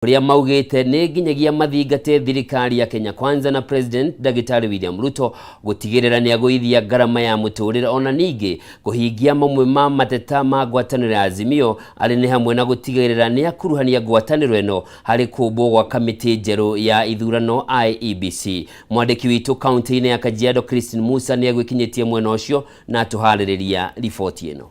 Kuria maugite ni nginyagia mathingate thirikari ya Kenya Kwanza na President Ndagitari William Ruto gutigirira ni aguithia ngarama ya muturire ona ningi kuhingia mamwe ma mateta ma ngwataniro ya Azimio ari ni hamwe na gutigirira ni akuruhania ngwataniro ino hari kumbwo gwa kamiti njeru ya ithurano IEBC. Mwandiki witu kaunti-ini ya Kajiado Christine Musa ni agwikinyitie mwena ucio na atuhaririria riboti ino.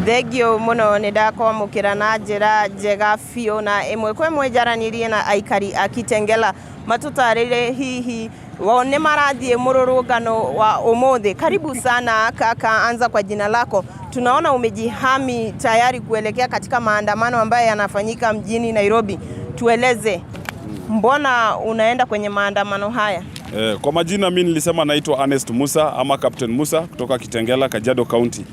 Thengio muno ni ndakwamukira na njira njega biũ na ĩmwe kwa ĩmwe njaranirie na aikari a Kitengela matutarĩrie hihi wao nĩ marathiĩ mũrũrũngano wa ũmũthĩ. Karibu sana kaka, anza kwa jina lako. Tunaona umejihami tayari kuelekea katika maandamano ambayo yanafanyika mjini Nairobi. Tueleze, mbona unaenda kwenye maandamano haya? Kwa majina mi nilisema naitwa Ernest Musa ama Captain Musa kutoka Kitengela, Kajiado County.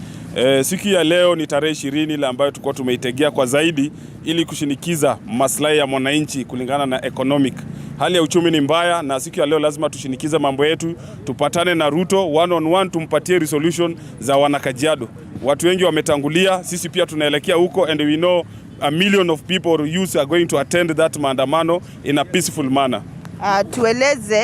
Siku ya leo ni tarehe 20 ile ambayo tulikuwa tumeitegea kwa zaidi ili kushinikiza maslahi ya mwananchi kulingana na economic. Hali ya uchumi ni mbaya na siku ya leo lazima tushinikize mambo yetu, tupatane na Ruto one on one, tumpatie resolution za wanakajiado. Watu wengi wametangulia, sisi pia tunaelekea huko and we know a million of people or youths are going to attend that maandamano in a peaceful manner. Tueleze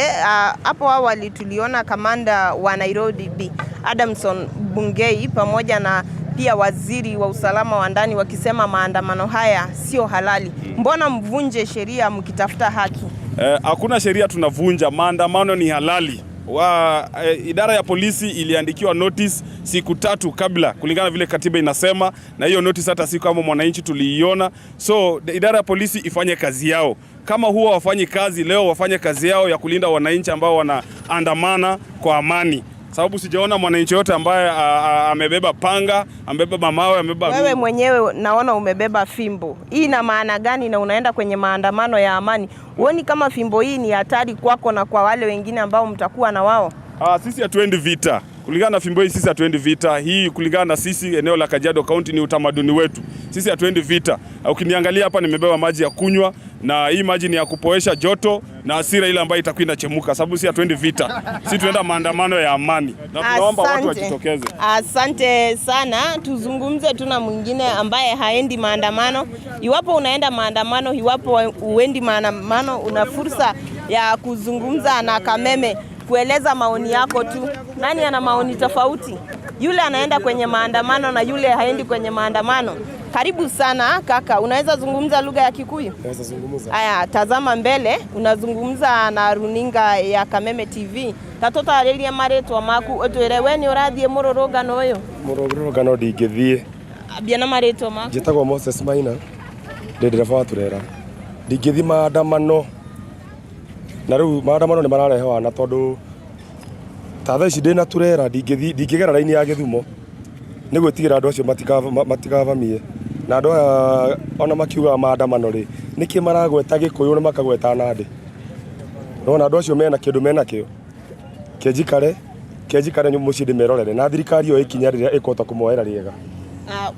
hapo awali tuliona kamanda wa Nairobi Adamson Bungei pamoja na pia waziri wa usalama wa ndani wakisema maandamano haya sio halali. Mbona mvunje sheria mkitafuta haki? Hakuna sheria tunavunja, maandamano ni halali. Idara ya polisi iliandikiwa notice siku 3 kabla kulingana vile katiba inasema, na hiyo notice hata siku kama mwananchi tuliiona. So idara ya polisi ifanye kazi yao. Kama huwa wafanyi kazi leo, wafanye kazi yao ya kulinda wananchi ambao wanaandamana kwa amani. Sababu sijaona mwananchi yote ambaye amebeba panga, amebeba mawe, amebeba Wewe mwenyewe naona umebeba fimbo. Hii ina maana gani na unaenda kwenye maandamano ya amani? Huoni kama fimbo hii ni hatari kwako na kwa wale wengine ambao mtakuwa na wao? Sisi hatuendi vita. Kulingana na fimbo hii sisi hatuendi vita. Hii kulingana na sisi eneo la Kajiado County ni utamaduni wetu. Sisi hatuendi vita. Ukiniangalia hapa nimebeba maji ya kunywa na hii maji ni ya kupoesha joto na hasira ile ambayo itakuwa inachemuka, sababu sisi hatuendi vita. Sisi tunaenda maandamano ya amani na tunaomba watu wajitokeze. Asante sana. Tuzungumze tu na mwingine ambaye haendi maandamano. Iwapo unaenda maandamano, iwapo uendi maandamano, una fursa ya kuzungumza na Kameme, kueleza maoni yako tu. Nani ana maoni tofauti? Yule anaenda kwenye maandamano na yule haendi kwenye maandamano. Karibu sana kaka, unaweza zungumza lugha ya Kikuyu? Naweza zungumza. Aya, tazama mbele, unazungumza na runinga ya Kameme TV. Tatutaririe maritwa maku utwire we ni urathie mururungano uyu. Mururungano ndingithie. Ambia na maritwa maku. Njitagwo Moses Maina, ndi ndereba wa turera. Ndingithie maandamano. Na riu maandamano ni mararehe wana tondu ta thaa ici ndina turera ndingigera raini ya Githumo ni gwitigira andu acio matikavamie. Na andu aya ona makiugaga maandamano ri niki maragweta Gikuyu na makagweta Nandi. Nona andu acio mena kindu mena kio kenjikare mucii ndimerorere na thirikari yo ikinya riria ikota kumoera riega.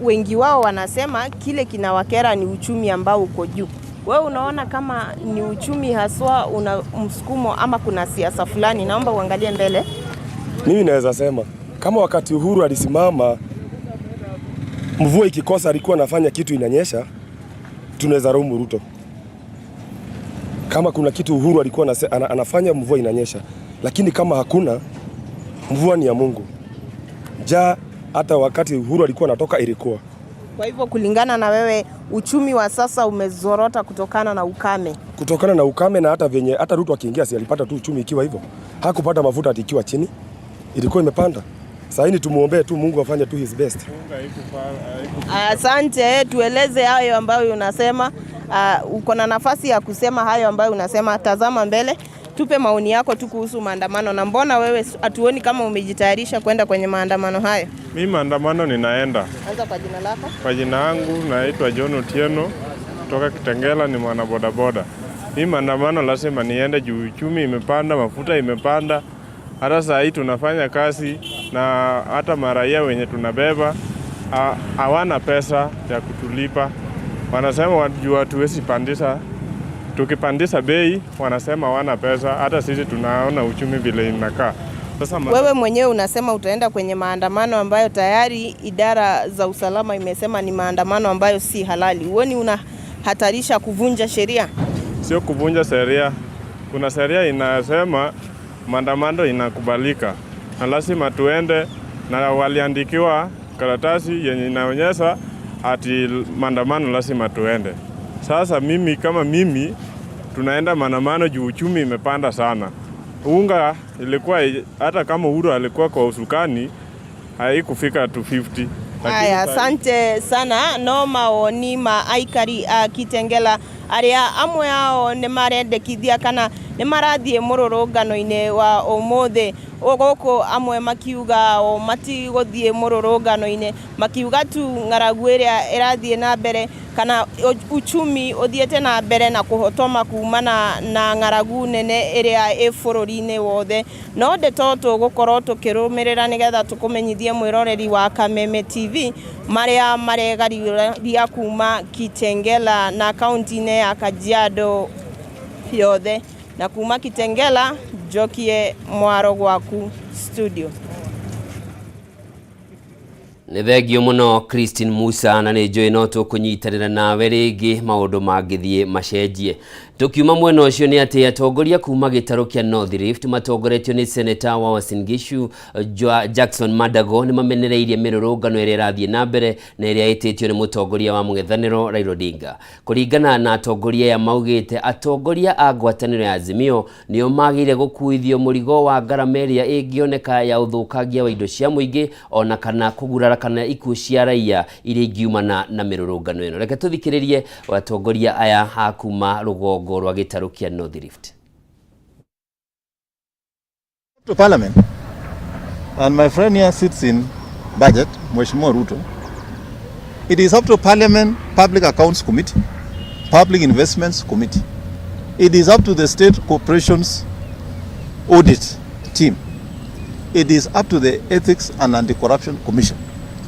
Wengi wao wanasema kile kinawakera ni uchumi ambao uko juu. Wewe unaona kama ni uchumi haswa una msukumo ama kuna siasa fulani? Naomba uangalie mbele. Mimi naweza sema kama wakati Uhuru alisimama, mvua ikikosa alikuwa anafanya kitu inanyesha, tunaweza laumu Ruto. Kama kuna kitu Uhuru alikuwa anafanya mvua inanyesha, lakini kama hakuna mvua ni ya Mungu. Njaa hata wakati Uhuru alikuwa anatoka ilikuwa. Kwa hivyo kulingana na wewe uchumi wa sasa umezorota kutokana na ukame. Kutokana na ukame na hata venye hata Ruto akiingia si alipata tu uchumi ikiwa hivyo. Hakupata mafuta ati ikiwa chini. Ilikuwa imepanda. Sasa ni tumuombe tu Mungu afanye tu his best. Asante, tueleze hayo ambayo unasema. Uko na nafasi ya kusema hayo ambayo unasema. Tazama mbele, tupe maoni yako tu kuhusu maandamano. Na mbona wewe hatuoni kama umejitayarisha kwenda kwenye maandamano hayo? Mimi maandamano ninaenda. Anza kwa jina lako. Kwa jina langu naitwa John Otieno kutoka Kitengela, ni mwana bodaboda. Mimi maandamano lazima niende juu uchumi imepanda, mafuta imepanda. Hata saa hii tunafanya kazi na hata maraia wenye tunabeba hawana pesa ya kutulipa. Wanasema juu hatuwezi pandisha. Tukipandisha bei wanasema hawana pesa. Hata sisi tunaona uchumi vile inakaa. Sasa Wewe mwenyewe unasema utaenda kwenye maandamano ambayo tayari idara za usalama imesema ni maandamano ambayo si halali. Huoni unahatarisha kuvunja sheria? Sio kuvunja sheria. Kuna sheria inasema maandamano inakubalika na lazima tuende, na waliandikiwa karatasi yenye inaonyesha ati maandamano lazima tuende. Sasa mimi kama mimi tunaenda maandamano juu uchumi imepanda sana. Unga ilikuwa, hata kama Uhuru alikuwa kwa usukani, haikufika 250. Lakini Aya, asante sana. No mawoni ma aikari a Kitengela aria amwe ao nĩ marendekithia kana nĩ marathiĩ mũrũrũngano-inĩ wa ũmũthĩ gũkũ, amwe makiuga o matigũthiĩ mũrũrũngano-inĩ, makiuga tu ng'aragu ĩrĩa ĩrathiĩ na mbere kana uchumi ũthiĩte na mbere na kũhotoma kumana na ng'aragu nene ĩrĩa ĩ bũrũri-inĩ wothe. No ndeto tũgũkorwo tũkĩrũmĩrĩra nĩgetha tũkũmenyithie mwĩroreri wa Kameme TV marĩa maregariũria kuma Kitengela na kaunti-inĩ ya Kajiado yothe. Na kuma Kitengela njokie mwaro gwaku studio. Nĩ thengio mũno, Christine Musa, na nĩ njũĩ no tũkũnyitanĩra nawe rĩngĩ maũndũ mangĩthiĩ macenjie. Tũkiuma mwena ũcio, nĩ atĩ atongoria kuma gĩtarũ kĩa North Rift matongoretio nĩ seneta wa Uasin Gishu Jackson Mandago nĩ mamenereirie mĩrũrũngano ĩrĩa ĩrathiĩ na mbere na ĩrĩa ĩtĩtio nĩ mũtongoria wa mũng'ethanĩro Raila Odinga. Kũringana na atongoria aya, maugĩte atongoria a ngwatanĩro ya Azimio nĩo magĩrĩire gũkuithio mũrigo wa ngarama ĩrĩa ĩngĩoneka ya ũthũkangia wa indo cia mũingĩ ona kana kũgurara kana ikuũ cia raia iria ingiumana na mĩrũrũngano ĩno. Reke tũthikĩrĩrie atongoria aya a kuma rũgongo rwa gĩtarũ kĩa North Rift. To Parliament, and my friend here sits in budget, Mheshimiwa Ruto. It is up to Parliament Public Accounts Committee, Public Investments Committee. It is up to the State Corporations Audit Team. It is up to the Ethics and Anti-Corruption Commission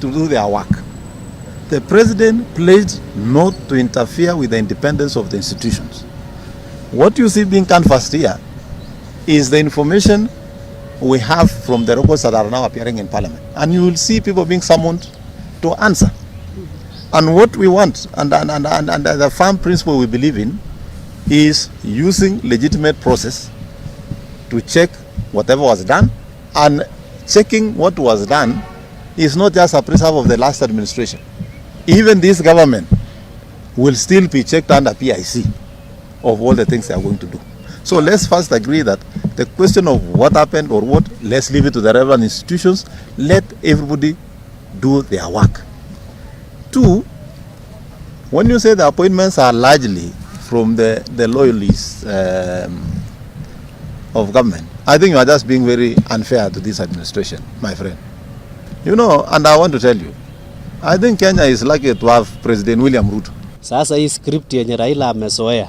to do their work. The president pledged not to interfere with the independence of the institutions. What you see being canvassed here is the information we have from the records that are now appearing in Parliament. And you will see people being summoned to answer. And what we want, and the firm principle we believe in, is using legitimate process to check whatever was done. And checking what was done is not just a preserve of the last administration. Even this government will still be checked under PIC of all the things they are going to do. So let's first agree that the question of what happened or what, let's leave it to the relevant institutions. Let everybody do their work. Two, when you say the appointments are largely from the loyalists of government, I think you are just being very unfair to this administration, my friend. And I want to tell you, I think Kenya is lucky to have President William Ruto. Sasa hii script yenye Raila amezoea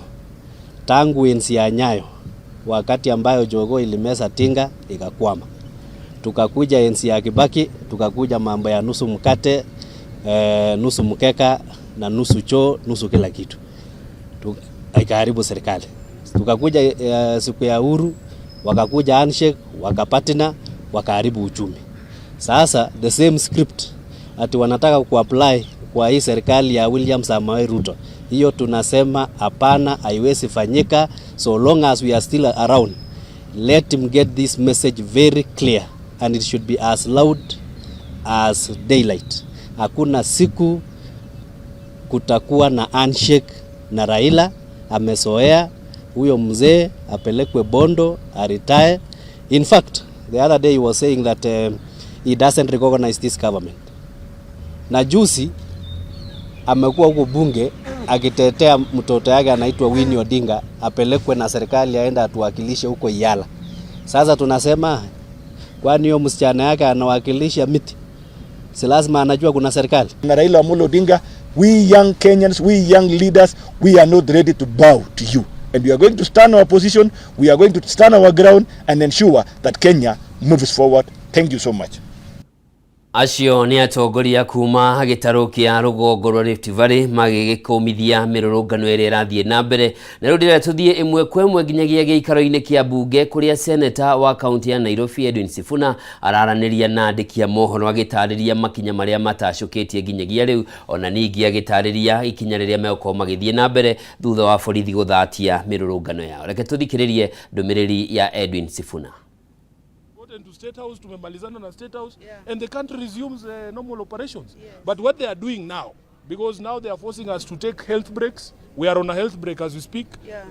tangu enzi ya Nyayo, wakati ambayo jogoo ilimeza tinga ikakwama, tukakuja enzi ya Kibaki, tukakuja mambo ya nusu mkate, nusu mkeka na nusu choo, nusu kila kitu, ikaharibu serikali. Tukakuja siku ya Uhuru, wakakuja handshake, wakapatina, wakaharibu uchumi. Sasa the same script ati wanataka kuapply kwa hii serikali ya William Samoei Ruto. Hiyo tunasema hapana, haiwezi fanyika so long as we are still around. Let him get this message very clear and it should be as loud as daylight. Hakuna siku kutakuwa na handshake na Raila. Amezoea huyo mzee, apelekwe Bondo aretire. In fact, the other day he was saying that he doesn't recognize this government. Na juzi amekuwa huko bunge akitetea mtoto yake anaitwa Winnie Odinga apelekwe na serikali aende atuwakilishe huko EALA. Sasa tunasema, kwani hiyo msichana yake anawakilisha miti? Si lazima anajua kuna serikali? Na Raila Amolo Odinga, we young Kenyans, we young leaders, we are not ready to bow to you. And we are going to stand our position, we are going to stand our ground and ensure that Kenya moves forward. Thank you so much. Acio nĩ atongoria kuma gĩtarũ kĩa rũgongo rwa Rift Valley magĩgĩkũmithia mĩrũrũngano ĩrĩa ĩrathiĩ na mbere. Na rĩu ndĩrenda tũthiĩ ĩmwe kwa ĩmwe nginyagia gĩikaro-inĩ kĩa mbunge kũrĩa seneta wa kaunti ya Nairobi Edwin Sifuna araranĩria na andĩki a mohoro agĩtarĩria makinya marĩa matacũkĩtie nginyagia rĩu, ona ningĩ agĩtarĩria ikinya rĩrĩa megũkorwo magĩthiĩ na mbere thutha wa borithi gũthatia mĩrũrũngano yao. Reke tũthikĩrĩrie ndũmĩrĩri ya Edwin Sifuna. Gotten to State House, tumemalizana na State House, and the country resumes normal operations. But what they are doing now, because now they are forcing us to take health breaks. We are on a health break as we speak.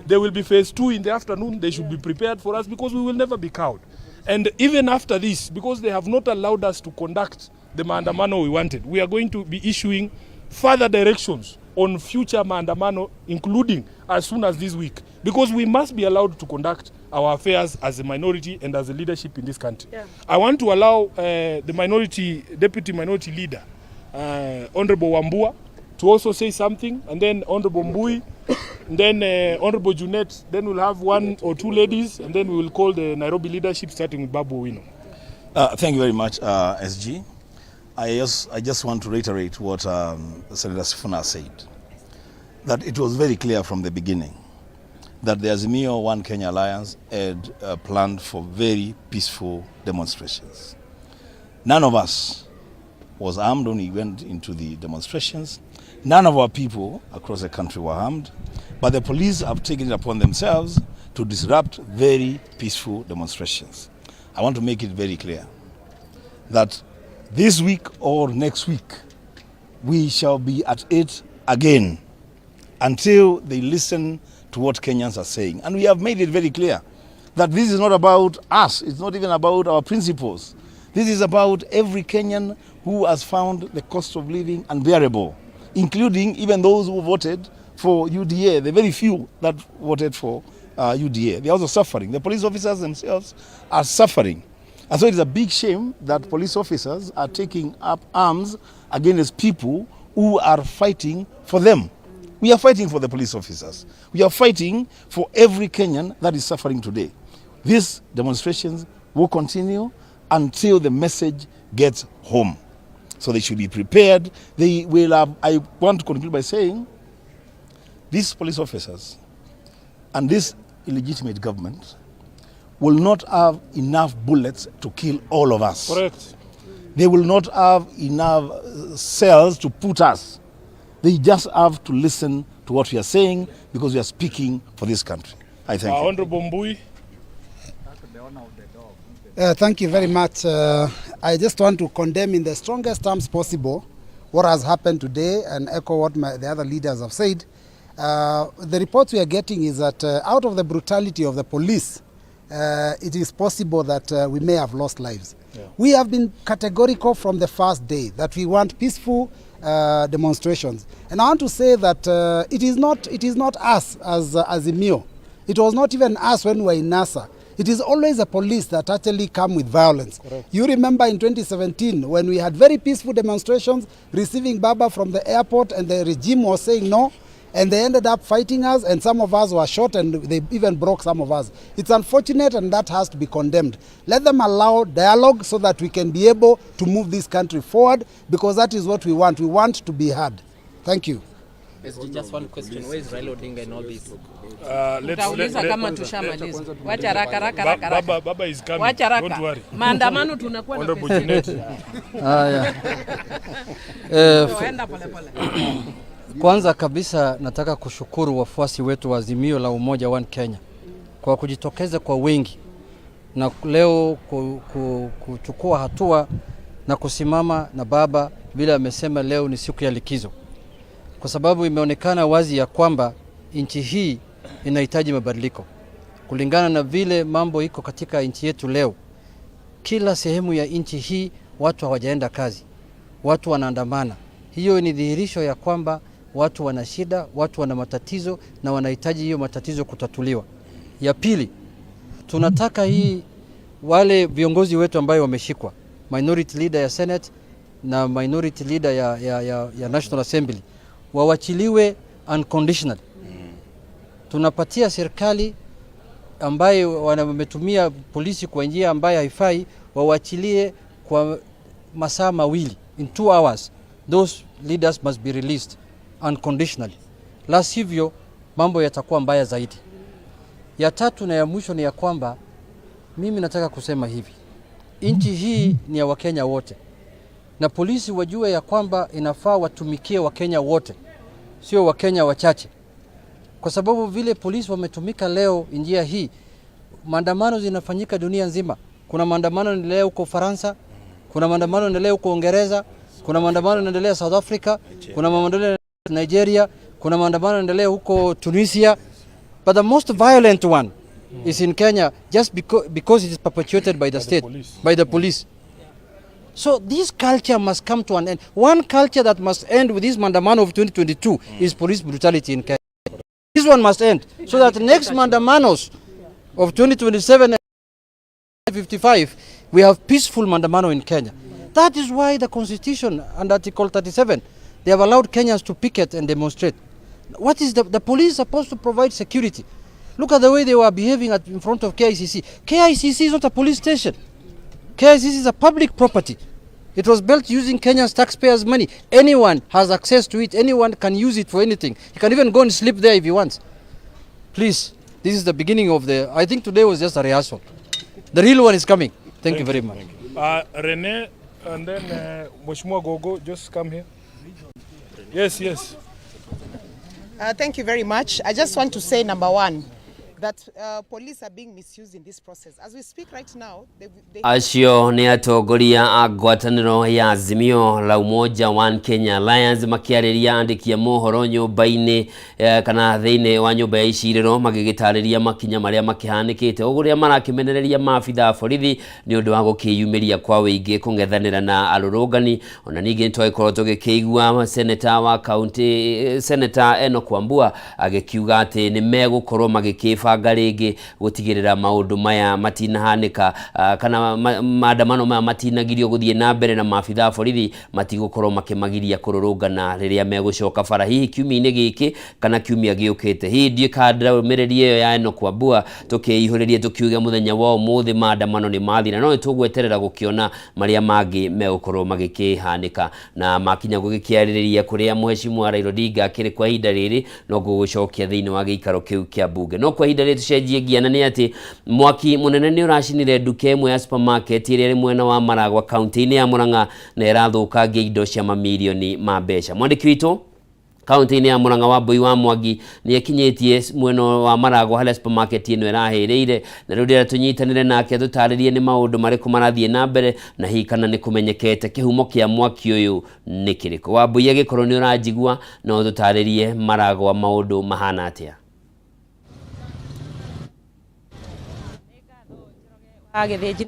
There will be phase 2 in the afternoon. They should be prepared for us because we will never be cowed. And even after this, because they have not allowed us to conduct the maandamano we wanted, we are going to be issuing further directions on future maandamano, including as soon as this week, because we must be allowed to conduct our affairs as a minority and as a leadership in this country. I want to allow the deputy minority leader, Honorable Wambua, to also say something, and then Honorable Mbui, and then Honorable Junet. Then we'll have one or two ladies, and then we will call the Nairobi leadership, starting with Babu Owino. Thank you very much, SG. I just want to reiterate what Senator Sifuna said, that it was very clear from the beginning that the Azimio One Kenya Alliance had planned for very peaceful demonstrations. None of us was armed when we went into the demonstrations. None of our people across the country were armed, but the police have taken it upon themselves to disrupt very peaceful demonstrations. I want to make it very clear that this week or next week, we shall be at it again until they listen to what Kenyans are saying. And we have made it very clear that this is not about us. It's not even about our principles. This is about every Kenyan who has found the cost of living unbearable, including even those who voted for UDA, the very few that voted for UDA. They're also suffering. The police officers themselves are suffering. And so it is a big shame that police officers are taking up arms against people who are fighting for them. We are fighting for the police officers. We are fighting for every Kenyan that is suffering today. These demonstrations will continue until the message gets home. So they should be prepared. They will have, I want to conclude by saying, these police officers and this illegitimate government will not have enough bullets to kill all of us. Correct. They will not have enough cells to put us. They just have to listen to what we are saying, because we are speaking for this country. I thank you. Honorable Mbui. Thank you very much. I just want to condemn in the strongest terms possible what has happened today and echo what the other leaders have said. The reports we are getting is that out of the brutality of the police, it is possible that we may have lost lives. We have been categorical from the first day that we want peaceful demonstrations. And I want to say that it is not us as Azimio. It was not even us when we were in NASA. It is always the police that actually come with violence. Correct. You remember in 2017 when we had very peaceful demonstrations receiving Baba from the airport, and the regime was saying no, and they ended up fighting us, and some of us were shot, and they even broke some of us. It's unfortunate, and that has to be condemned. Let them allow dialogue so that we can be able to move this country forward, because that is what we want. We want to be heard. Thank you. SG, just one question. Where is Raila Odinga in all this? Tutauliza kama tushamaliza. Wacha haraka haraka haraka. Baba is coming. Wacha haraka. Don't worry. Maandamano tunakuwa na Honorable pesa. Junet. Haya. Tuenda pole pole. Kwanza kabisa nataka kushukuru wafuasi wetu wa Azimio la Umoja One Kenya kwa kujitokeza kwa wingi na leo kuchukua hatua na kusimama na baba vile amesema leo ni siku ya likizo, kwa sababu imeonekana wazi ya kwamba nchi hii inahitaji mabadiliko kulingana na vile mambo iko katika nchi yetu leo. Kila sehemu ya nchi hii watu hawajaenda kazi, watu wanaandamana. Hiyo ni dhihirisho ya kwamba watu wana shida, watu wana matatizo na wanahitaji hiyo matatizo kutatuliwa. Ya pili, tunataka hii wale viongozi wetu ambayo wameshikwa, minority leader ya Senate na minority leader ya National Assembly wawachiliwe unconditionally. Tunapatia serikali ambayo wametumia polisi kwa njia ambayo haifai, wawachilie kwa masaa mawili, in 2 hours, those leaders must be released unconditionally, la sivyo mambo yatakuwa mbaya zaidi. Ya tatu na ya mwisho ni ya kwamba mimi nataka kusema hivi, nchi hii ni ya Wakenya wote, na polisi wajue ya kwamba inafaa watumikie Wakenya wote, sio Wakenya wachache, kwa sababu vile polisi wametumika leo njia hii, maandamano zinafanyika dunia nzima. Kuna maandamano yanaendelea huko Ufaransa, kuna maandamano yanaendelea huko Uingereza, kuna maandamano yanaendelea South Africa, kuna maandamano Nigeria, kuna maandamano yanaendelea huko Tunisia. But the most violent one is in Kenya just because it is perpetuated by the state, by the police. So this culture must come to an end. One culture that must end with this maandamano of 2022 is police brutality in Kenya. This one must end so that next maandamanos of 2027 and 55 we have peaceful maandamano in Kenya. That is why the constitution and Article 37, they have allowed Kenyans to picket and demonstrate. What is the police supposed to provide security? Look at the way they were behaving in front of KICC. KICC is not a police station. KICC is a public property. It was built using Kenya's taxpayers' money. Anyone has access to it. Anyone can use it for anything. He can even go and sleep there if he wants. Please, this is the beginning of the. I think today was just a rehearsal. The real one is coming. Thank you very much. Rene, and then Mheshimiwa Gogo, just come here. Yes. Thank you very much. I just want to say, number one, that police are being misused in this process. As we speak right now, they Acio nĩ atongoria a ngwatanĩro ya Azimio la Umoja One Kenya Alliance makĩarĩria andĩki a mohoro nyũmba-inĩ kana thĩinĩ wa nyũmba ya icirĩro, magĩgĩtarĩria makinya marĩa makĩhanĩkĩte ũrĩa marakĩmenereria maabitha a borithi nĩ ũndũ wa gũkĩyumĩria kwa wĩingĩ kũng'ethanĩra na arũrũngani. Ona ningĩ nĩtwagĩkorwo tũgĩkĩigua seneta wa kaunti, Seneta Enoch Wambua, agĩkiuga atĩ nĩ megũkorwo magĩkĩbanga rĩngĩ gũtigĩrĩra maũndũ maya matinahanĩka, kana maandamano maya matinagirio gũthiĩ na mbere na maabitha a borithi matigũkorwo makĩmagiria kũrũrũngana rĩrĩa megũcoka bara, hihi kiumia-inĩ gĩkĩ kana kiumia gĩũkĩte. Hihi ndiĩ kana ndũmĩrĩri ĩyo ya Enoch Wambua tũkĩihũrĩrie tũkiuge mũthenya wa ũmũthĩ maandamano nĩ mathira, no nĩtũgweterera gũkĩona marĩa mangĩ megũkorwo magĩkĩhanĩka na makinya gũgĩkĩarĩrĩria kũrĩa Mheshimiwa Raila Odinga akĩrĩ kwa ihinda rĩrĩ, no ngũgũcokia thĩinĩ wa gĩikaro kĩu kĩa mbunge. No kwa ihinda rĩrĩ tũcenjie ngiana, nĩ atĩ mwaki mũnene nĩ ũracinire nduka ĩmwe ya supermarket ĩrĩa ĩrĩ mwena wa Maragwa kaunti-inĩ ya Murang'a na ĩrathũkangia indo cia mamirioni ma mbeca. Mwandĩki witũ kaunti-inĩ ya Murang'a, Wambui wa Mwangi, nĩ ekinyĩtie mwena wa Maragwa harĩa supermarket ĩno ĩrahĩrĩire, na rĩu ndĩrenda tũnyitanĩre nake tũtarĩrie nĩ maũndũ marĩkũ marathiĩ na mbere na hihi kana nĩ kũmenyekete kĩhumo kĩa mwaki ũyũ nĩ kĩrĩkũ. Wambui, agĩkorwo nĩ ũranjigua, no tũtarĩrie Maragwa maũndũ mahana atĩa? Gĩthĩnji,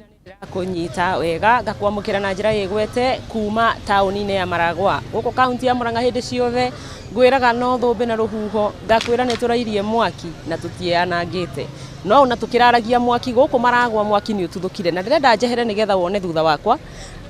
kũnyita wega ngakwamũkĩra na njĩra ĩgwete kuma taũni-inĩ ya Maragwa gũkũ kaunti ya Murang'a. Hĩndĩ ciothe ngwĩraga no thũmbĩ na rũhuho, ngakwĩra nĩ tũrairie mwaki na tũtianangĩte, no ona tũkĩraragia mwaki gũkũ Maragwa, mwaki nĩ ũtuthũkire na ndĩrenda njehere nĩgetha wone thutha wakwa.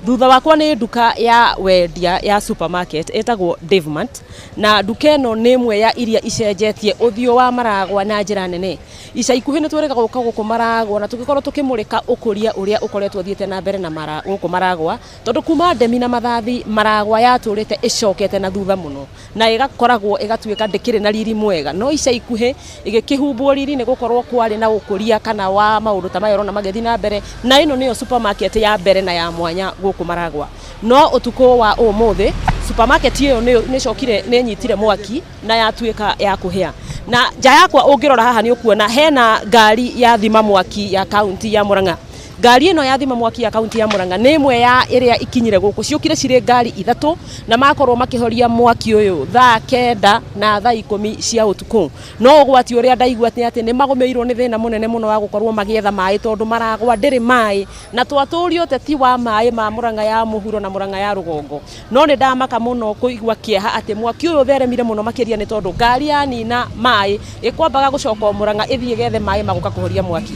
Thutha wakwa nĩ nduka ya wendia ya supermarket ĩtagwo Davemart, na nduka ĩno nĩ ĩmwe ya iria icenjetie ũthiũ wa Maragwa na njĩra nene. Ica ikuhĩ nĩ twĩrĩga gũka gũkũ Maragwa na tũgĩkorwo tũkĩmũrĩka ũkũria ũrĩa ũkoretwo ũthiĩte na mbere na gũkũ Maragwa, tondũ kuma ndemi na mathathi Maragwa yatũrĩte ĩcokete na thutha mũno na ĩgakoragwo ĩgatuĩka ndĩkĩrĩ na riri mwega, no ica ikuhĩ ĩgĩkĩhumbwo riri nĩ gũkorwo kwarĩ na ũkũria kana wa maũndũ ta maya ũrona magĩthiĩ na mbere, na ĩno nĩyo supermarket ya mbere na ya mwanya gũkũ Maragwa. No ũtukũ wa ũmũthĩ supermarket ĩyo nĩ ĩcokire nĩ ĩnyitire mwaki na yatuĩka ya kũhĩa, na nja yakwa ũngĩrora haha nĩ ũkuona hena ngari ya thima mwaki ya kaunti ya Murang'a. Ngari ĩno ya thima mwaki ya kaunti ya Murang'a nĩ ĩmwe ya ĩrĩa ikinyire gũkũ, ciũkire cirĩ ngari ithatũ na makorwo makĩhoria mwaki ũyũ thaa 9 na thaa 10 cia ũtukũ. No ũgwati ũrĩa ndaigua nĩ atĩ nĩ magũmĩirwo nĩ thĩna mũnene mũno wa gũkorwo magĩetha maĩ, tondũ Maragwa ndĩrĩ maĩ na twatũrio ũteti wa maĩ ma Murang'a ya mũhuro na Murang'a ya rũgongo. No nĩ ndamaka mũno kũigua kĩeha atĩ mwaki ũyũ ũtheremire mũno makĩria, nĩ tondũ ngari yanina maĩ ĩkwambaga gũcoka o Murang'a ĩthiĩ gethe maĩ magũka kũhoria mwaki.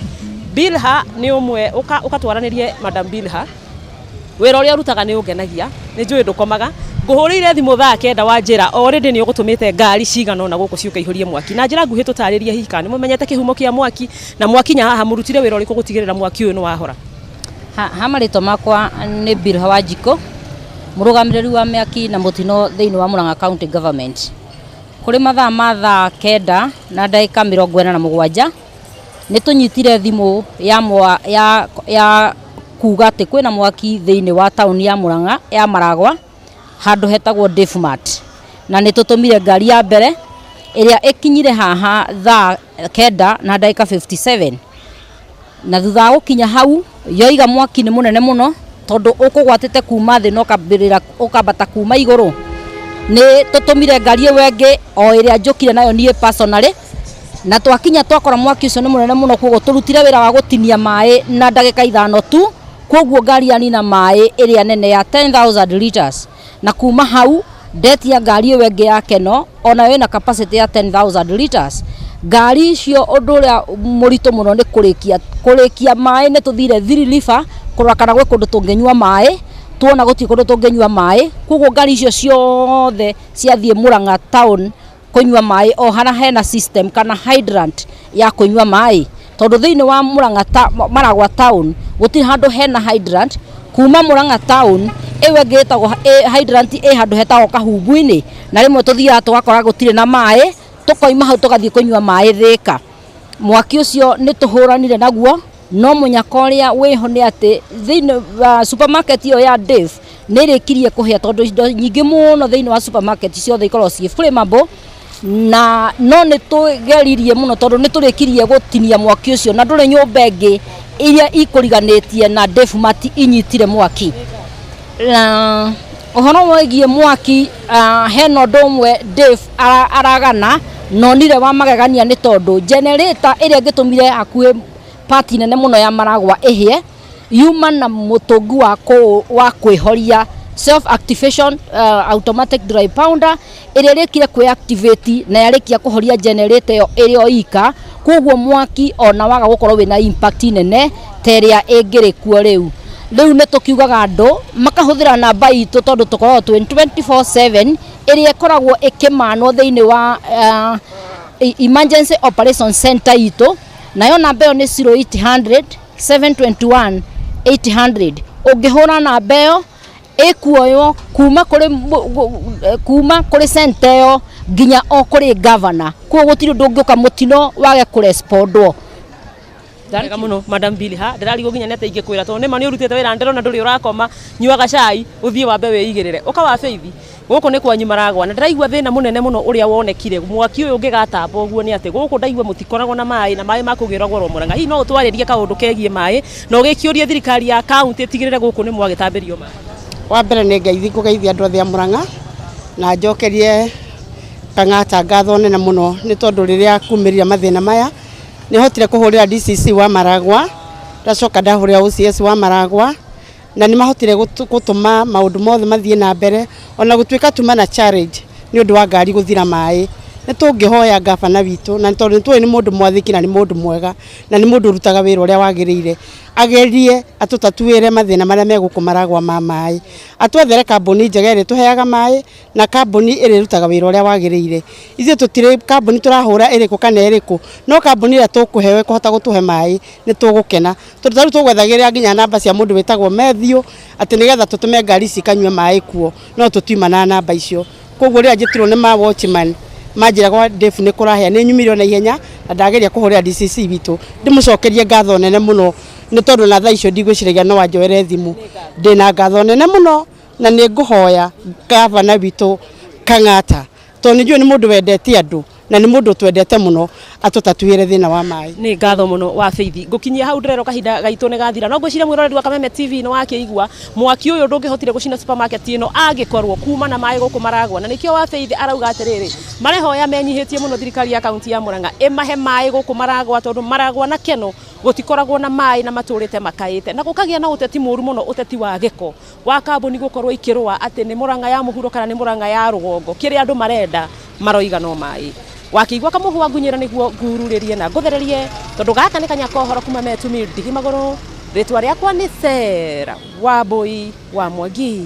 Bilha nĩ ũmwe ũka ũgatwaranĩrie. Madam Bilha, wĩra ũrĩa ũrutaga nĩ ũngenagia, nĩ njũĩ ndũkomaga. Ngũhũrĩire thimũ thaa 9 wa njĩra already nĩ ũgũtũmĩte ngari cigana ũna gũkũ ciũke ihorie mwaki. Na njĩra nguhĩ tũtarĩrie hihi kana nĩ mũmenyete kĩhumo kĩa mwaki, na mwakinya haha mũrutire wĩra ũrĩkũ gũtigĩrĩra mwaki ũyũ nĩ wahora? Ha marĩtwa makwa nĩ Bilha Wanjikũ. Mũrũgamĩrĩri wa mĩaki na mũtino thĩinĩ wa Murang'a County Government. Kũrĩ mathaa ma thaa kenda na ndagĩka 47 nĩ tũnyitire thimũ ya, mwa, ya, ya kuga atĩ kwĩna mwaki thĩinĩ wa taũni ya Murang'a ya Maragwa handũ hetagwo Dave Mart, na nĩ tũtũmire ngari ya mbere ĩrĩa ĩkinyire haha thaa kenda na ndagĩka 57, na thutha wa gũkinya hau yoiga mwaki nĩ mũnene mũno tondũ ũkũgwatĩte kuma thĩ na ũkambĩrĩra ũkambata kuma igũrũ. Nĩ tũtũmire ngari ĩyo ĩngĩ o ĩrĩa njũkire nayo niĩ personally, na twakinya twakora mwaki ũcio nĩ mũnene mũno, koguo tũrutire wĩra wa gũtinia maĩ na ndagĩka 5 tu. Koguo ngari yanina maĩ ĩrĩa nene ya 10,000 liters, na kuma hau ndetia ngari ĩyo ĩngĩ ya Keno, onayo ĩna capacity ya 10,000 liters. Ngari icio, ũndũ ũrĩa mũritũ mũno nĩ kũrĩkia maĩ. Nĩ tũthire Three River kũrora kana gwĩ kũndũ tũngĩnyua maĩ, tuona gũtirĩ kũndũ tũngĩnyua maĩ. Koguo ngari icio ciothe ciathiĩ Murang'a town kũnyua maĩ o harĩa hena system kana hydrant ya kũnyua maĩ, tondũ thĩinĩ wa Murang'a ta, Maragwa town gũtirĩ handũ hena hydrant. Kuma Murang'a town ĩyo ĩngĩ ĩtagwo hydrant ĩ handũ hetagwo Kahumbu-inĩ, na rĩmwe tũthiaga tũgakora gũtirĩ na maĩ, tũkoima hau tũgathiĩ kũnyua maĩ Thĩka. Mwaki ũcio nĩ tũhũranire naguo, no mũnyaka ũrĩa wĩho nĩ atĩ thĩinĩ wa supermarket ĩyo ya Dave nĩ ĩrĩkirie kũhĩa, tondũ indo nyingĩ mũno thĩinĩ wa supermarket ciothe ikoragwo ciĩ flammable. Na no nĩ tũgeririe mũno tondũ nĩ tũrĩkirie gũtinia mwaki ũcio, na ndũrĩ nyũmba ĩngĩ iria ikũriganĩtie na Dave Mart inyitire mwaki. Na ũhoro wĩgiĩ mwaki, hena ũndũ ũmwe Dave aragana nonire wa magegania, nĩ tondũ generator ĩrĩa ĩngĩtũmire hakuhĩ pati nene mũno ya Maragwa ĩhĩe yuma na mũtũngi wa kwĩhoria, self activation automatic dry powder, ĩrĩa ĩrĩkire kwĩ activate na yarĩkia kũhoria generator ĩyo ĩrĩ o ika. Koguo mwaki ona waga gũkorwo wĩna impact nene ta ĩrĩa ĩngĩrĩ kuo rĩu. Rĩu nĩ tũkiugaga andũ makahũthĩra namba itũ, tondũ tũkoragwo twĩ 24/7, ĩrĩa ĩkoragwo ĩkĩmanwo thĩinĩ wa emergency operation center itũ, nayo namba ĩyo nĩ 0800 721 800. Ũngĩhũra namba ĩyo, ĩkuoywo kuma kũrĩ center ĩyo nginya o kũrĩ governor. Koguo gũtirĩ ũndũ ũngĩũka mũtino wage kũrespondwo. Wega mũno, Madam Billy. Ha ndĩrarigwo nginya nĩ atĩa ingĩkwĩra, tondũ nĩma nĩ ũrutĩte wĩra, ndĩrona ndũrĩ ũrakoma. Nyuaga cai ũthiĩ wambe wĩigĩrĩre. Ũka wa Faith, gũkũ nĩ kwanyu Maragwa, na ndĩraigua thĩna mũnene mũno ũrĩa wonekire mwaki ũyũ ũngĩgatamba ũguo nĩ atĩ gũkũ ndaigua mũtikoragwo na maĩ, na maĩ makũgĩragwo ro Mũrang'a. Hihi no ũtwarĩrie kaũndũ kegiĩ maĩ na ũgĩkĩũrie thirikari ya kaunti ĩtigĩrĩre gũkũ nĩ mwagĩtambĩrio maĩ? Wa mbere nĩ ngeithi, ngũgeithia andũ othe a Mũrang'a na njokerie Kang'ata ngatho nene mũno, nĩ tondũ rĩrĩa kumĩrire mathĩna maya nĩ hotire kũhũrĩra DCC wa Maragwa, ndacoka ndahũrĩra OCS wa Maragwa, na nĩ mahotire gũtũma maũndũ mothe mathiĩ na mbere, ona gũtuĩka tuma na challenge nĩ ũndũ wa ngari gũthira maĩ. Nĩ tũngĩhoya gavana witũ, na tondũ nĩ tũĩ nĩ mũndũ mwathĩki na nĩ mũndũ mwega na nĩ mũndũ ũrutaga wĩra ũrĩa wagĩrĩire, agerie atũtatuĩre mathĩna marĩa me gũkũ Maragwa ma maĩ, atwethere kambuni njega ĩrĩa ĩtũheaga maĩ na kambuni ĩrĩa ĩrutaga wĩra ũrĩa wagĩrĩire. Ithuĩ tũtirĩ kambuni tũrahũra ĩrĩkũ kana ĩrĩkũ, no kambuni ĩrĩa tũkũheo ĩkũhota gũtũhe maĩ nĩ tũgũkena, tondũ ta rĩu tũgwethagĩrĩra nginya namba cia mũndũ wĩtagwo Matthew atĩ nĩgetha tũtũme ngari ici ikanyue maĩ kuo, no tũtiuma na namba icio. Koguo rĩrĩa njĩtirwo nĩ ma watchman manjĩra gwa Dave nĩ kũrahĩa, nĩ nyumire na ihenya na ndageria kũhũrĩra DCC witũ ndĩmũcokerie ngatho nene mũno, nĩ tondũ na thaa icio ndigwĩciragia no anjoere thimũ. Ndĩna ngatho nene mũno na nĩ ngũhoya gavana witũ Kang'ata, tondũ nĩ njũĩ nĩ mũndũ wendete andũ na nĩ mũndũ twendete mũno, atũtatuĩre thĩna wa maĩ. Nĩ ngatho mũno wa Faith. Ngũkinyia hau, ndĩrerwo kahinda gaitũ nĩ gathira, no ngwĩciria mwĩroreri wa Kameme TV nĩ wakĩigua mwaki ũyũ ndũngĩhotire gũcina supermarket ĩno angĩkorwo kuma na maĩ gũkũ Maragwa, na nĩkĩo wa Faith arauga atĩrĩrĩ, marehoya menyihĩtie mũno thirikari ya kaunti ya Murang'a ĩmahe maĩ gũkũ Maragwa, tondũ Maragwa na Keno gũtikoragwo na maĩ na matũrĩte makaĩte, na gũkagĩa na ũteti mũru mũno, ũteti wa gĩko wa kambuni gũkorwo ikĩrũa atĩ nĩ Murang'a ya mũhuro kana nĩ Murang'a ya rũgongo. Kĩrĩa andũ marenda maroiga no maĩ. Wakĩigua kamũhwa ngunyĩra nĩguo ngururĩrie na ngũthererie, tondũ gaka nĩ kanya kohoro kuma metumi ndigi magũrũ. Rĩtwa rĩakwa nĩ Sera Wambui wa Mwangi.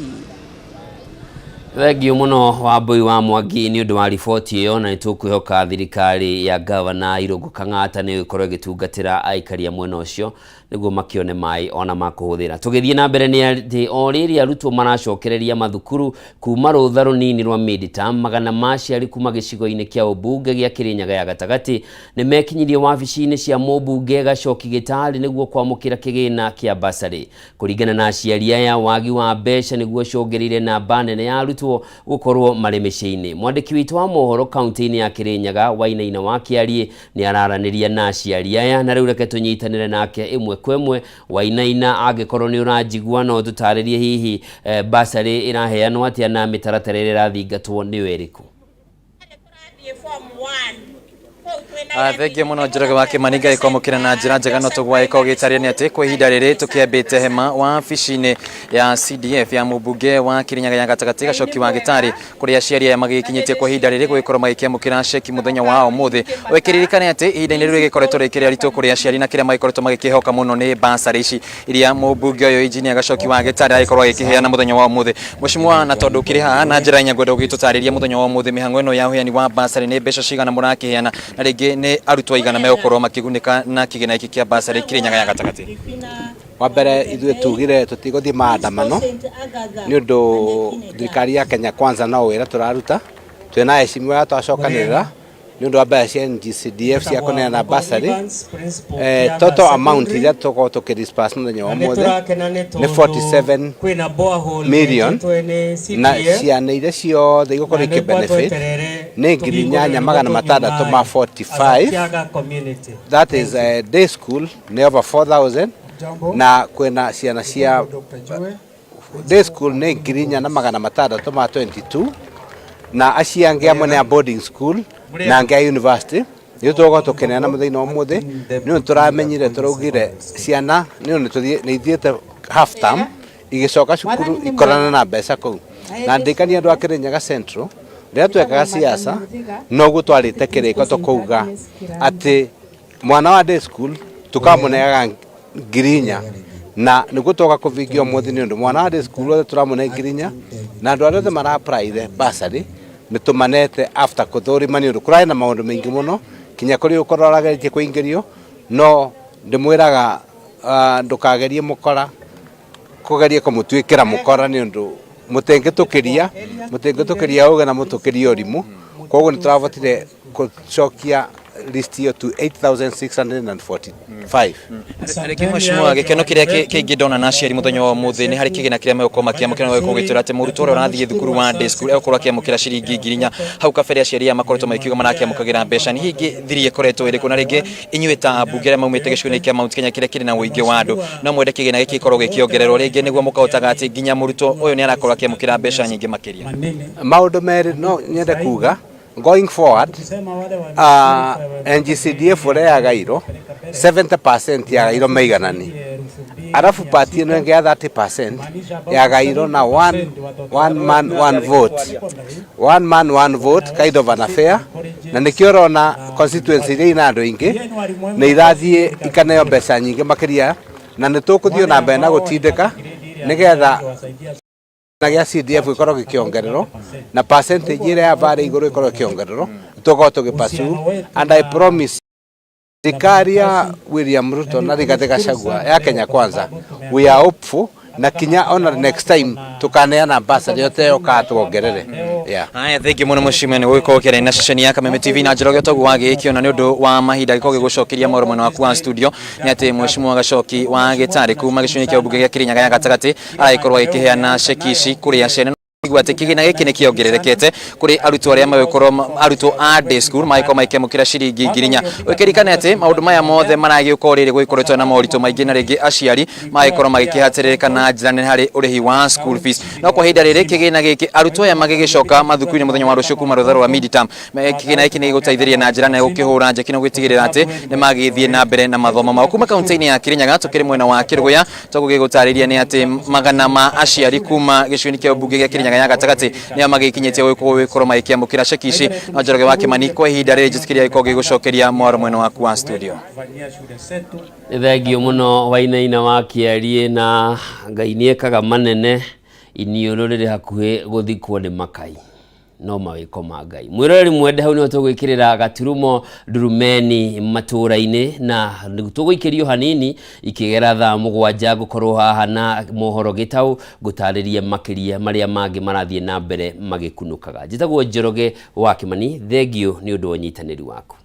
Thengiũ mũno, Wambui wa Mwangi, nĩ ũndũ wa riboti ĩyo, na nĩ tũkwĩhoka thirikari ya gavana Irũngũ Kang'ata nĩ ĩgũkorwo ĩgĩtungatĩra aikari a mwena ũcio. Nĩguo makĩone maĩ ona ma kũhũthĩra. Tũgĩthiĩ na mbere nĩ atĩ o rĩrĩ arutwo maracokereria mathukuru kuma rũtha rũnini rwa mid-term, magana ma aciari kuma gĩcigo-inĩ kĩa ũmbunge gĩa Kĩrĩnyaga ya gatagatĩ nĩ mekinyirie wabici-inĩ cia mũmbunge Gachoki Gĩtarĩ nĩguo kwamũkĩra kĩgĩna kĩa bursary. Kũringana na aciari aya, wagi wa mbeca nĩguo ũcũngĩrĩire namba nene ya arutwo gũkorwo marĩ mĩciĩ-inĩ. Mwandĩki witũ wa mohoro kaunti-inĩ ya Kĩrĩnyaga Wainaina wa Kĩariĩ nĩ araranĩria na aciari aya na rĩu reke tũnyitanĩre nake ĩmwe kwa ĩmwe. Wainaina, angĩkorwo nĩ ũranjigua no ũtũtarĩrie hihi eh, bursary ĩraheanwo atĩa na mĩtaratara ĩrĩa ĩrathingatwo nĩyo ĩrĩkũ? Ah, thengiũ mũno Njoroge wa Kĩmani Ngai kwamũkĩra na njĩra njega no tũgwaĩka ũgĩtaria nĩ atĩ kwa ihinda rĩrĩ tũkĩambĩte hema wabici-inĩ ya CDF ya mũmbunge wa Kĩrĩnyaga ya gatagatĩ Gacoki wa Gĩtarĩ kũrĩa aciari aya magĩkinyĩtie kwa ihinda rĩrĩ gũgĩkorwo magĩkĩamũkĩra ceki mũthenya wa ũmũthĩ. Ũkĩririkane atĩ ihinda-inĩ rĩu rĩgĩkoretwo rĩkĩrĩa ritũ kũrĩ aciari na kĩrĩa magĩkoretwo magĩkĩhoka mũno nĩ basarĩ ici iria mũmbunge ũyũ injinia Gacoki wa Gĩtarĩ agĩkorwo agĩkĩheana mũthenya wa ũmũthĩ. Mheshimiwa, na tondũ ũkĩrĩ haha na njĩra inya ngwenda ũgĩtũtarĩrie mũthenya wa ũmũthĩ mĩhang'o ĩno ya ũheani wa basarĩ nĩ mbeca cigana mũrakĩheana na rĩngĩ nĩ arutwo aigana megũkorwo makĩgunĩka na kĩgĩna gĩkĩ kĩa basarĩ Kĩrĩnyaga ya gatagatĩ? Wa mbere ithuĩ tugire tũtigũthiĩ maandamano nĩ ũndũ thirikari ya Kenya Kwanza no wĩra tũraruta. Twĩna aheshimiwa aya twacokanĩrĩra nĩ ũndũ wa mbeca cia NGCDF cia kũneana bursary. Total amount iria tũgũkorwo tũkĩ disburse mũthenya wa ũmũthĩ nĩ 47 million na ciana iria ciothe igũkorwo ikĩ benefit nĩ 8645. That is day school nĩ over 4000 na kwĩna ciana cia day school nĩ 4622 na acio angĩ amwe nĩ a boarding school na angĩ a university. Nĩ tũgũkorwo tũkĩneana mũthenya wa ũmũthĩ nĩ ũndũ tũramenyire tũraugire ciana nĩ ũndũ nĩ ithiĩte half term igĩcoka cukuru ikorana na mbeca kũu. Na ndĩkania andũ a Kĩrĩnyaga Central rĩrĩa twekaga siasa noguo twarĩte kĩrĩko tũkauga atĩ mwana wa day school tukamũneaga 4,000 na nĩguo twoka kũvingia ũmũthĩ nĩ ũndũ mwana wa day school othe tũramũne 4,000 na andũ arĩa othe mara apply bursary nĩ tũmanete after kũthũrima nĩ ũndũ kũrarĩ na maũndũ maingĩ mũno kinya kũrĩ ũkorwo ũrageretie kũingĩrio no ndĩmwĩraga ndũkagerie mũkora kũgeria kũmũtuĩkĩra mũkora nĩ ũndũ mũtingĩtũkĩria mũtingĩtũkĩria ũgĩ na mũtũkĩrie ũrimũ. Koguo nĩ tũrabotire gũcokia list ĩyo to 8645. Rĩngĩ mheshimiwa, gĩkeno kĩrĩa kĩingĩ ndona na aciari mũthenya wa ũmũthĩ nĩ harĩ kĩgĩna kĩrĩa megũkorwo makĩamũkĩra na gũgĩkorwo gĩtwĩra atĩ mũrutwo ũrĩa ũrathiĩ thukuru wa day school egũkorwo akĩamũkĩra ciringi 4,000. Hau kabere aciari aya makoretwo magĩkiuga marakĩamũkagĩra mbeca nĩ hihi thiri ĩkoretwo ĩrĩkũ? Na rĩngĩ inyuĩ ta ambunge arĩa maumĩte gĩcigo-inĩ kĩa Mount Kenya kĩrĩa kĩrĩ na ũingĩ wa andũ no mwende kĩgĩna gĩkĩ gĩkorwo gĩkĩongererwo rĩngĩ nĩguo mũkahotaga atĩ nginya mũrutwo ũyũ nĩ arakorwo akĩamũkĩra mbeca nyingĩ makĩria? Maũndũ merĩ no nyende kuga going forward, NGCDF ũrĩa yagairwo 70% yagairwo maiganani, arabu part ĩno ĩngĩ ya 30% yagairwo na one man one vote, one man one vote kind of an affair. Na nĩkĩo ũrona constituency iria ina andũ aingĩ nĩ irathiĩ ikaneo mbeca nyingĩ makĩria, na nĩ tũkũthiĩ na mbere na gũtindĩka nĩgetha na gĩa CDF gĩkorwo gĩkĩongererwo na percentage ĩrĩa ya varĩ igũrũ ĩkorwo ĩkĩongererwo. Tũkorwo tũgĩ pursue and I promise thirikari ya William Ruto na Rigathi Gachagua ya Kenya Kwanza, we are hopeful na kinya ona next time tukaneana bursary yote yoka tuongerere, yeah. Haya, thengiũ mũno mheshimiwa nĩ gũgĩkorwo ũkĩaria na ceceni ya Kameme TV na Njoroge. Toguo wagĩkĩona nĩ ũndũ wa mahinda gĩkorwo gĩgũcokeria maũndũ mwena waku wa studio nĩ atĩ mheshimiwa Gacoki wa Gĩtarĩ kuma gĩcigo-inĩ kĩa ũmbunge gĩa Kĩrĩnyaga ya gatagatĩ aragĩkorwo agĩkĩheana ceki ici kũrĩ aciari igua atĩ kĩgĩna gĩkĩ nĩ kĩongererekete kũrĩ arutwo arĩa magĩkorwo arutwo a day school magĩkorwo magĩkĩamũkĩra ciringi 4,000. Ũkĩririkane atĩ maũndũ maya mothe maragĩũka o rĩrĩ gũgĩkoretwo na moritũ maingĩ na rĩngĩ aciari magĩkorwo magĩkĩhatĩrĩrĩka na njĩra nene harĩ ũrĩhi wa school fees. No kwa ihinda rĩrĩ kĩgĩna gĩkĩ arutwo aya magĩgĩcoka mathukuru-inĩ mũthenya wa rũciũ kuma rũtha rwa mid-term, kĩgĩna gĩkĩ nĩ gĩgũteithĩrĩria na njĩra nene gũkĩhũra njeki na gũgĩtigĩrĩra atĩ nĩ magĩthiĩ na mbere na mathomo mao. Kuma kaunti-inĩ ya Kĩrĩnyaga tũkĩrĩ mwena wa Kĩrũgũya tũgũgĩgũtarĩria nĩ atĩ magana ma aciari kuma gĩcigo-inĩ kĩa ũmbunge gĩa Kĩrĩnyaga ya gatagatĩ nĩo magĩkinyĩtie gũgĩkorwo magĩkĩamũkĩra ceki ici. No Njoroge wa Kĩmani kwa ihinda rĩrĩ njĩtĩkĩria gĩkorwo gĩgũcokeria mwaro mwena waku wa studio. Nĩ thengio mũno Wainaina wa Kĩariĩ na Ngai nĩ ekaga manene, iniũrũ rĩrĩ hakuhĩ gũthikwo nĩ makai. No mawĩko ma Ngai. Mwĩroreri mwende, hau nĩho tũgwĩkĩrĩra gaturumo ndurumeni matũũra-inĩ, na tũgũikĩrio hanini ikĩgera thaa 7 ngũkorwo haha na mohoro gĩtaũ ngũtarĩrie makĩria marĩa mangĩ marathiĩ na mbere magĩkunũkaga. Njĩtagwo Njoroge wa Kĩmani, thengiũ nĩ ũndũ wa ũnyitanĩri waku.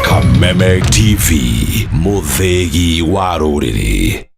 Kameme TV, mũthĩgi wa rũrĩrĩ.